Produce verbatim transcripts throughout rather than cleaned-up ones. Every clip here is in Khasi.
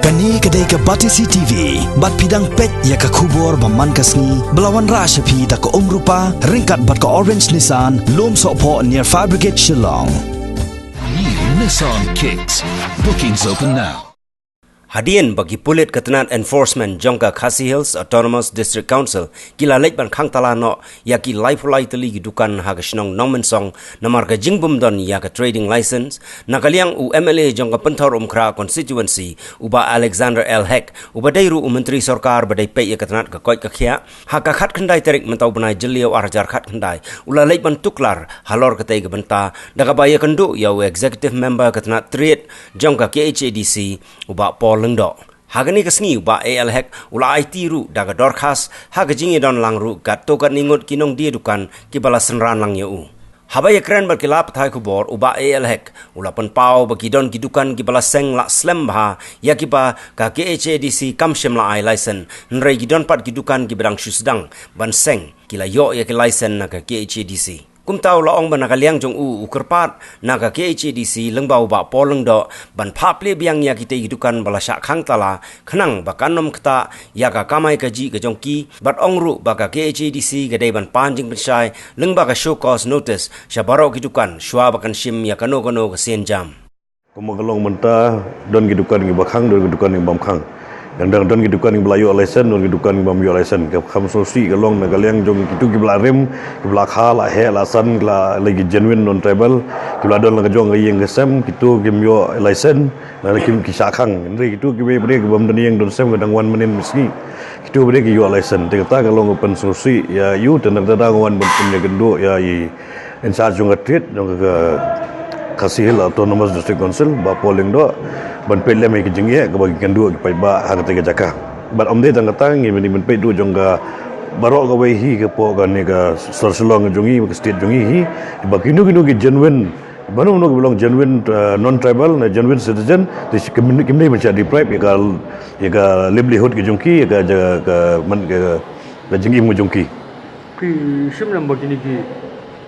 Kane ka dei ka Batesi T V, bad phi dang peit ïa ka khubor ba man ka sngi, ba la wanrah sha phi da ka Umrupa, ryngkat bad ka Orange Nissan, Lumsohphoh near Fire Brigade Shillong. New Nissan Kicks. Bookings open now. Hadien ba ki pulit ka tnat enforcement jong ka Khasi Hills Autonomous District Council ki la leit ban khang tala noh ïa ki laiphew lai tylli ki dukan ha ka shnong Nongmensong namar ka jingbym don ïa ka trading license, na ka liang u M L A jong ka Pynthorumkhrah constituency, u Bah Alexander L Hek, uba dei ruh u Myntri Sorkar ba dei peit ïa ka tnat ka koit ka khiah, ha ka khatkhyndai tarik mynta u bnai Jylliew ar hajar khatkhyndai, u la leit ban tuklar halor katei ka bynta da kaba ïakynduh ïa u executive member ka tnat Trade jong ka K H A D C, u Bah Paul Lyngdoh. Ha kane ka sngi u Bah A L Hek u la aiti ruh da ka dorkhas ha ka jingïadon lang ruh katto katne ngut ki nongdie dukan kiba la synran lang ïa u. Haba ïakren bad ki lad pathai khubor, u Bah A L Hek u la pynpaw ba ki don ki dukan kiba la seng la slem bha ïa kiba ka K H A D C kam shym la ai license, hynrei ki don pat ki dukan kiba dang shu sdang ban seng, ki la ïoh ïa ki license na ka K H A D C. Kumta u la ong ba na ka liang jong u, u kyrpad na ka K H A D C lyngba u Bah Paul Lyngdoh ban phah plie biang ïa kitei ki dukan ba la shah khang tala, khnang ba kan ym ktah ïa ka kamai kajih ka jong ki, bad ong ruh ba ka K H A D C ka dei ban pan jingpynshai lyngba ka show cause notice sha baroh ki dukan shuwa ba kan shim ïa kano kano ka sienjam. Kumba ka long mynta, don ki dukan kiba khang, don ki dukan ki bym khang. Dang dang don ki dukan kiba la ïoh license, don ki dukan ki bym ïoh license. Ka kham sngewsih ka long na ka liang jong kitu kiba la rim, kiba la kha, la heh, la san, ki la lei ki genuine non-tribal, kiba la don la ka jong ka ïing ka sem, kitu kim ïoh license, lane kim, ki shah khang. Hynrei kitu kiba briew ki bym don ïing don sem, ki dang wan mynnin mynsngi, kitu briew ki ïoh license. Te kata ka long ka pynsngewsih ïa u, te na kata ka daw nga wan ban pynïakynduh ïa i in charge jong ka Trade jong ka Khasi Hills Autonomous District Council, Bah Paul Lyngdoh, ban peit lem ïa ka jingeh kaba ki kynduh ki paidbah ha katei ka jaka. Bad ym dei tang kata, ngi ban, ban peit ruh jong ka baroh kawei hi ka pok kane ka sor Shillong jong ngi, ka state jong ngi hi, ba kino kino ki genuine, ba no no ki long genuine, uh, non-tribal, na genuine citizen, te kim, kim dei ban shah deprive ïa ka, ïa ka livelihood ka jong ki, ïa ka, ïa ka, man, ka, ka jingim ka jong ki. Phi shim lem ba kine ki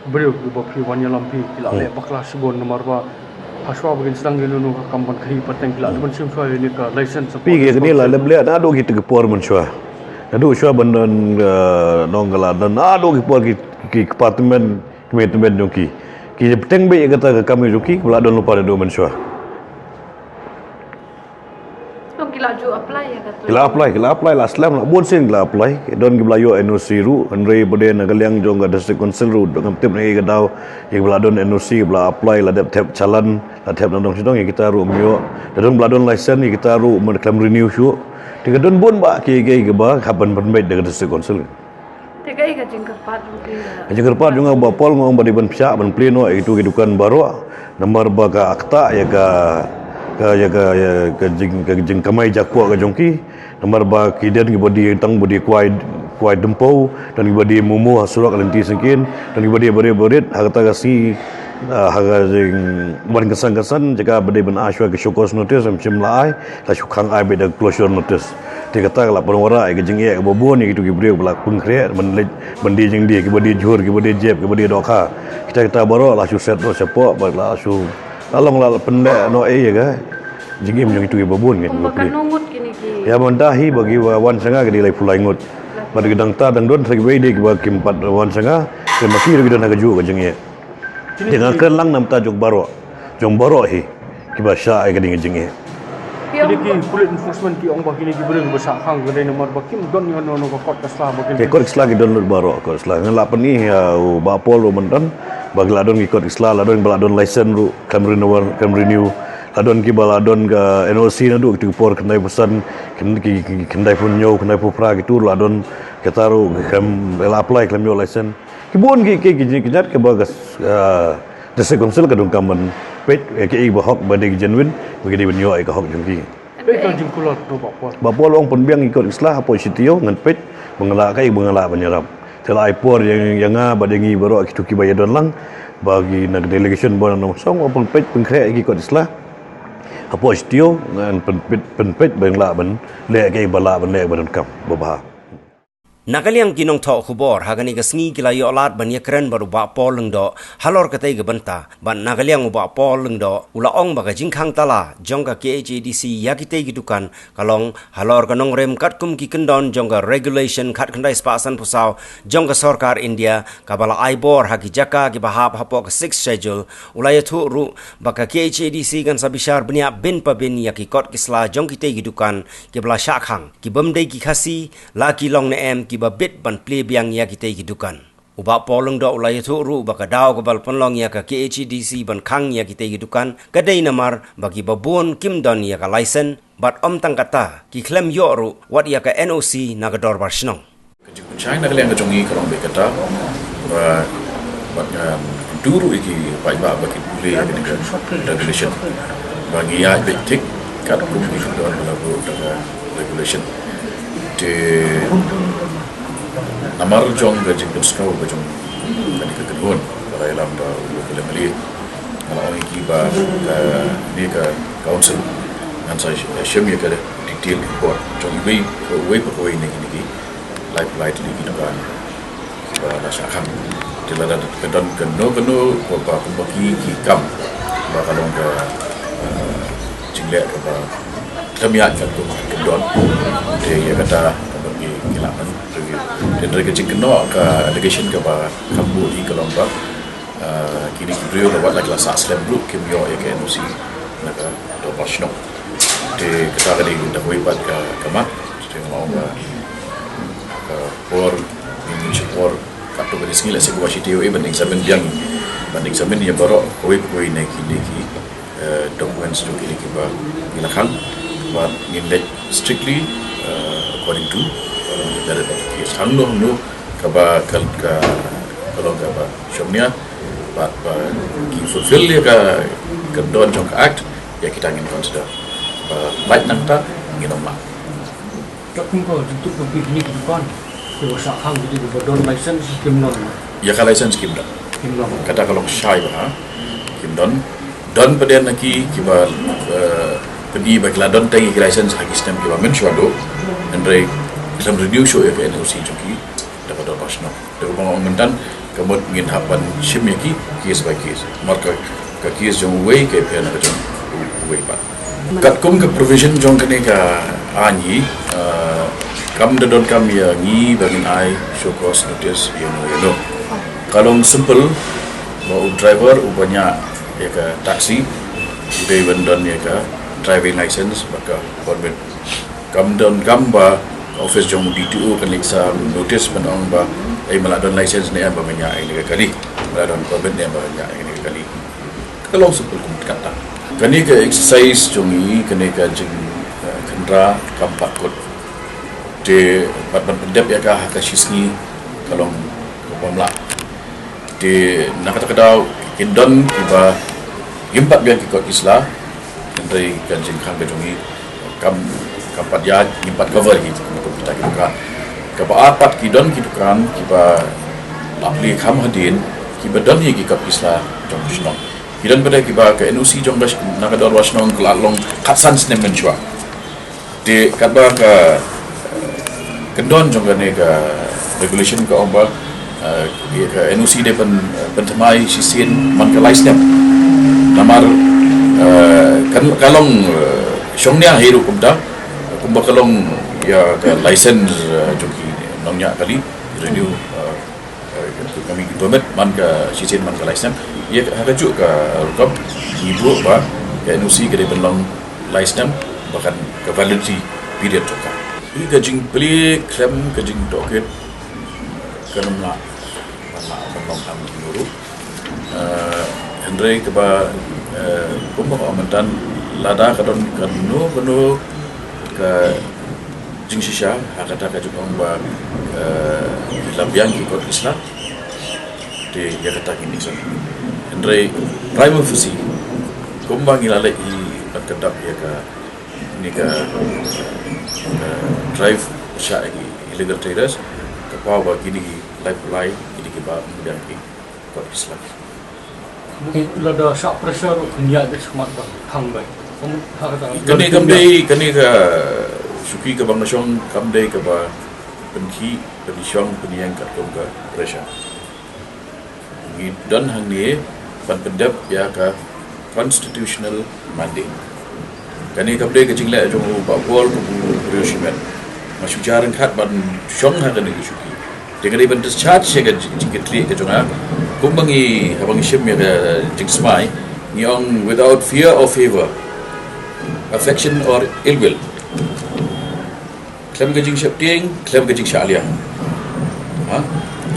briew kiba phi wan ïalam phi ki la leh bakla shibun namar ba hashwa ba kin sdang ïa no no ka kam ban khaïi pateng ki la dei ban shim shuwa ïa kane ka license. Phi ki kane la lep leh naduh kito ki por mynshuwa. Naduh shuwa ban don, eh, nong ka la don naduh ki por ki, ki department, ki department jong ki. Ki bteng beit ïa kata ka kam jong ki, ba la don lypa naduh mynshuwa. Ki la ju apply ïa ka. Ki la apply, ki la apply, la slem, la bun sien ki la apply. Don kiba la ïoh N O C ruh, hynrei ba dei na ka liang jong ka District Council ruh, ngam tip na ei ka daw ïa kiba la don N O C, kiba la apply, la dep thep challan, la thep nadong shadong, ïa kita ruh ym ïoh. Don ba la don license, ïa kita ruh ym khlem renew shuh. Te ka don bun bah kiei kiei kiba hap ban pynbeit da ka District Council. Te kaei ka jingkyrpad jong phi? Ka jingkyrpad jong nga, Bah Paul, nga ong ba dei ban pynshah, ban plie noh ïa kitu ki dukan baroh. Namar ba ka ktah ïa ka, ka, ïa ka, ïa ka jing, ka jingkamai jakpoh ka jong ki. Namar ba ki don kiba die tang ba die kwai, kwai dympew, don kiba die momo ha surok lynti syngkien, don kiba die barit barit, ha kata ka sngi, ah, ha ka jingwan kynsan kynsan, jaka ba dei ban ai shuwa ka show cause notice, ym shym la ai, la shu khang ai beit da ka closure notice. Te kata ka la pynwanrah ïa ka jingeh kaba bun ïa kitu ki briew ba la pynkhreh ban leit ban die jingdie, kiba die jhur, kiba die jep, kiba die dohkha. Kita kita baroh la shu set noh shapoh bad la shu la long la pynleh noh ei ïa ka jingim jong kitu kiba bun. Kumba katno ngut kine ki? Ïa mynta hi ba ki wan sha nga ki dei laiphew lai ngut. Bad ki dang ta dang don sa kiwei de kiba kim pat wan sha nga. Te ma ki ruh ki don ha kajuh ka jingeh. Te nga kren lang na bynta jong baroh, jong baroh hi kiba shah ïa ka ding jingeh. Kine ki pulit enforcement ki ong ba kine ki briew kiba shah khang ka dei namar ba kim don ïa kano kano ka kot ka sla ba kin. Ki kot ka sla ki don lut baroh, kot ka sla. Nga la pyni ïa u Bah Paul ruh mynta ba ki la don ki kot ka sla, la don ba la don license ruh, khlem renewal, khlem renew. La don kiba la don ka N O C naduh kitu ki por khyndai phew san, khyn-, ki, ki, khyndai phew hynñiew, khyndai phew phra kitu la don, kita ruh khlem la apply, khlem ïoh license. Ki bun ki, ki, ki jingkynjat kiba ka, ah, District Council ka donkam ban peit, eh, kiei ba hok ba dei ki genuine, ba ki dei ban ïoh ïa ka hok jong ki. Peit ka jingkular tu Bah Paul. Bah Paul ong pynbiang ïa ki kot ki sla hapoh shi taïew ngan peit ba nga lah kaei ba nga lah ban ïarap. Te la ai por ïa, ïa nga bad ïa ngi baroh kitu kiba ïadon lang ba ki na ka delegation ba na Nongmensong ong pynpeit pynkhreh ïa ki kot ki sla. Hapoh shi taïew ngan pynpeit, pynpeit ba nga lah ban leh kaei ba lah ban leh ba donkam ba bha. Na ka liang ki nongthoh khubor ha kane ka sngi ki la ïoh lad ban ïakren bad u Bah Paul Lyngdoh halor katei ka bynta, bad na ka liang u Bah Paul Lyngdoh u la ong ba ka jingkhang tala jong ka K H A D C ïa kitei ki dukan ka long halor ka nongrim katkum ki kyndon jong ka Regulation khatkhyndai spah sanphew saw jong ka sorkar India, kaba la ai bor ha ki jaka kiba hap hapoh ka Sixth Schedule. U la ïathuh ruh ba ka K H A D C kan sa bishar bniah bin pa bin ïa ki kot ki sla jong kitei ki dukan kiba la shah khang, ki bym dei ki Khasi, la ki long ne em, kiba bit ban plie biang ïa kitei ki dukan. U Bah Paul Lyngdoh u la ïathuh ruh ba ka daw kaba la pynlong ïa ka K H A D C ban khang ïa kitei ki dukan ka dei namar ba kiba bun kim don ïa ka license, bad ym tang kata, ki khlem ïoh ruh wat ïa ka N O C na ka dorbar shnong. Ka jingpynshai na ka liang ka jong ngi ka long beit kata, ba, ba, um, du ruh ïa ki paidbah ba ki pule ïa kane ka regulation. Ba ngi ïaid beit thik katkum ki kyndon ba la buh da ka regulation. Te namar jong ka jingpynsngew ka jong kane ka kynhun, ba la ïalam da u Local M L A, nga la ong ïa ki ba kane ka council ngan sa shim ïa ka detail report jong iwei pa iwei pa kawei na kine ki lai, lai tylli ki dukan kiba la shah khang. Te lada ka don kano kano kaba, kumba ki, ki kam ba ka long ka, eh, jingleh kaba khlem ïaid katkum ki kyndon, te ïa kata ka don ki, ki lah ban review. Te hynrei ka jingkynnoh, ka allegation kaba kham bun hi ka long ba, eh, kine ki briew la wat la ki la sah slem ruh kim ïoh ïa ka N O C na ka dorbar shnong. Te kata ka dei da kawei pat ka, ka mat. Te nga ong ba ka por, ngin shim por katto katne sngi, lehse kumba shi taïew ban examine biang, ban examine ïa baroh kawei pa kawei na kine ki, eh, documents jong kine kiba ngi la khang. Bad ngin leit strictly, eh, according to, eh, the merit of the case. Hangno hangno kaba ka, ka, ka long kaba shongnia bad ba ki fulfill ïa ka, ka kyndon jong ka act, ïa kita ngin consider. Ba lait nangta ngin ym lah. Katkum ka jingtip jong phi, kine ki dukan kiba shah khang, kine kiba don license kim don? Ïa ka license kim don. Kim don. Kata ka long shai bha, ha? Kim don. Don pat de na ki kiba, eh, pyni ba ki la don tang ïa ki license ha ki snem kiba mynshuwa duh. Hynrei khlem renew shuh ïa ka N O C jong ki da ka dorbar shnong. Te kumba nga ong mynta, ka mut ngin hap ban shim ïa ki case by case. Namar ka, ka case jong uwei ka pher na ka jong uwei pat. Katkum ka provision jong kane ka aiñ hi, ah, kam da donkam ïa ngi ba ngin ai show cause notice ïa uno ïa uno. Ka long simple ba u driver uba ñiah ïa ka taxi u dei ban don ïa ka driving license bad ka permit. Kam donkam ba ka office jong u D T O kan leit sa notice ban ong ba, "Ei, me la don license ne em ba me ñiah ïa kane ka kali? Me la don permit ne em ba me ñiah ïa kane ka kali?" Ka long simple kum kata. Kane ka exercise jong ngi, kane ka jing, eh, khynra kam pat kut. Te pat ban pyndep ïa ka ha ka shi sngi ka long kaba bym lah. Te na kata ka daw kin don kiba ngim pat biang ki kot ki sla, hynrei ka jingkhang ka jong ngi kam, kam pat ïaid, ngim pat cover ki, ki, ki, kita ki dukan. Kaba ar pat ki don ki dukan kiba la plie kham hadien, kiba don hi ki kot ki sla jong ka shnong. Ki don pat de kiba ka N O C jong ka sh-, na ka dorbar shnong ka la long khatsan snem mynshuwa. Te katba ka, eh, kyndon jong kane ka regulation ka ong ba, eh, ka N O C dei ban, eh, pynthymmai shisien man ka lai snem. Namar, eh, kan, ka long, eh, shongnia hi ruh kumta, kumba ka long ïa ka license, eh, jong ki nongñiah kali, renew, eh, eh, ka, ka, ka permit man ka shisien man ka lai snem. Ïa ka, ha kajuh ka rukom ngi buh ba ka N O C ka dei ban long lai snem, ba kan ka validity period jong ka. Ïa ka jingplie khlem ka jingtohkit kan ym lah ban lah ban long kam nuru. Eh, hynrei kaba, eh, kumba ka ong mynta, lada ka don kano kano ka jingshisha ha kata ka jingong ba, eh, la biang ki kot ki sla, te ïa kata ngin ïa sah. Hynrei prima facie, kumba ngi la leh hi ban kynduh ïa ka, ne ka, ka drive shah ïa ki illegal traders, ka paw ba kine ki lai pulai, kine kiba ym biang ki kot ki sla. Lada shah pressure ruh kin ïaid beit shakhmat ban khang beit. Kane kam dei, kane ka shuki kaba nga shong kam dei kaba pynkhih Pynshong pynïeng katkum ka pressure. Ngi don hangne ban pyndep ïa ka constitutional mandate. Kane kam dei ka jingleh jong u Bah Paul kum u briew shimet. Nga shu jia ryngkat ban shong ha kane ka shuki. Te ka dei ban discharge ïa ka jingkitkhlieh ka jong nga. Kumba ngi, haba ngi shim ïa ka jingsmai, ngi ong without fear or favor, affection or ill will. Khlem ka jingsheptieng, khlem ka jingshah liang. Ha?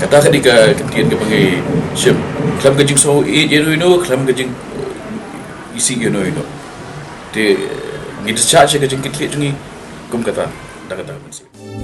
Kata ka dei ka ktien kaba ngi shim. Khlem ka jingsngew ïeit ïano ïano, khlem ka jingisih ïano ïano. Te ngi discharge ka jingkitkhlieh jong ngi kum kata, da kata ka mynsiem.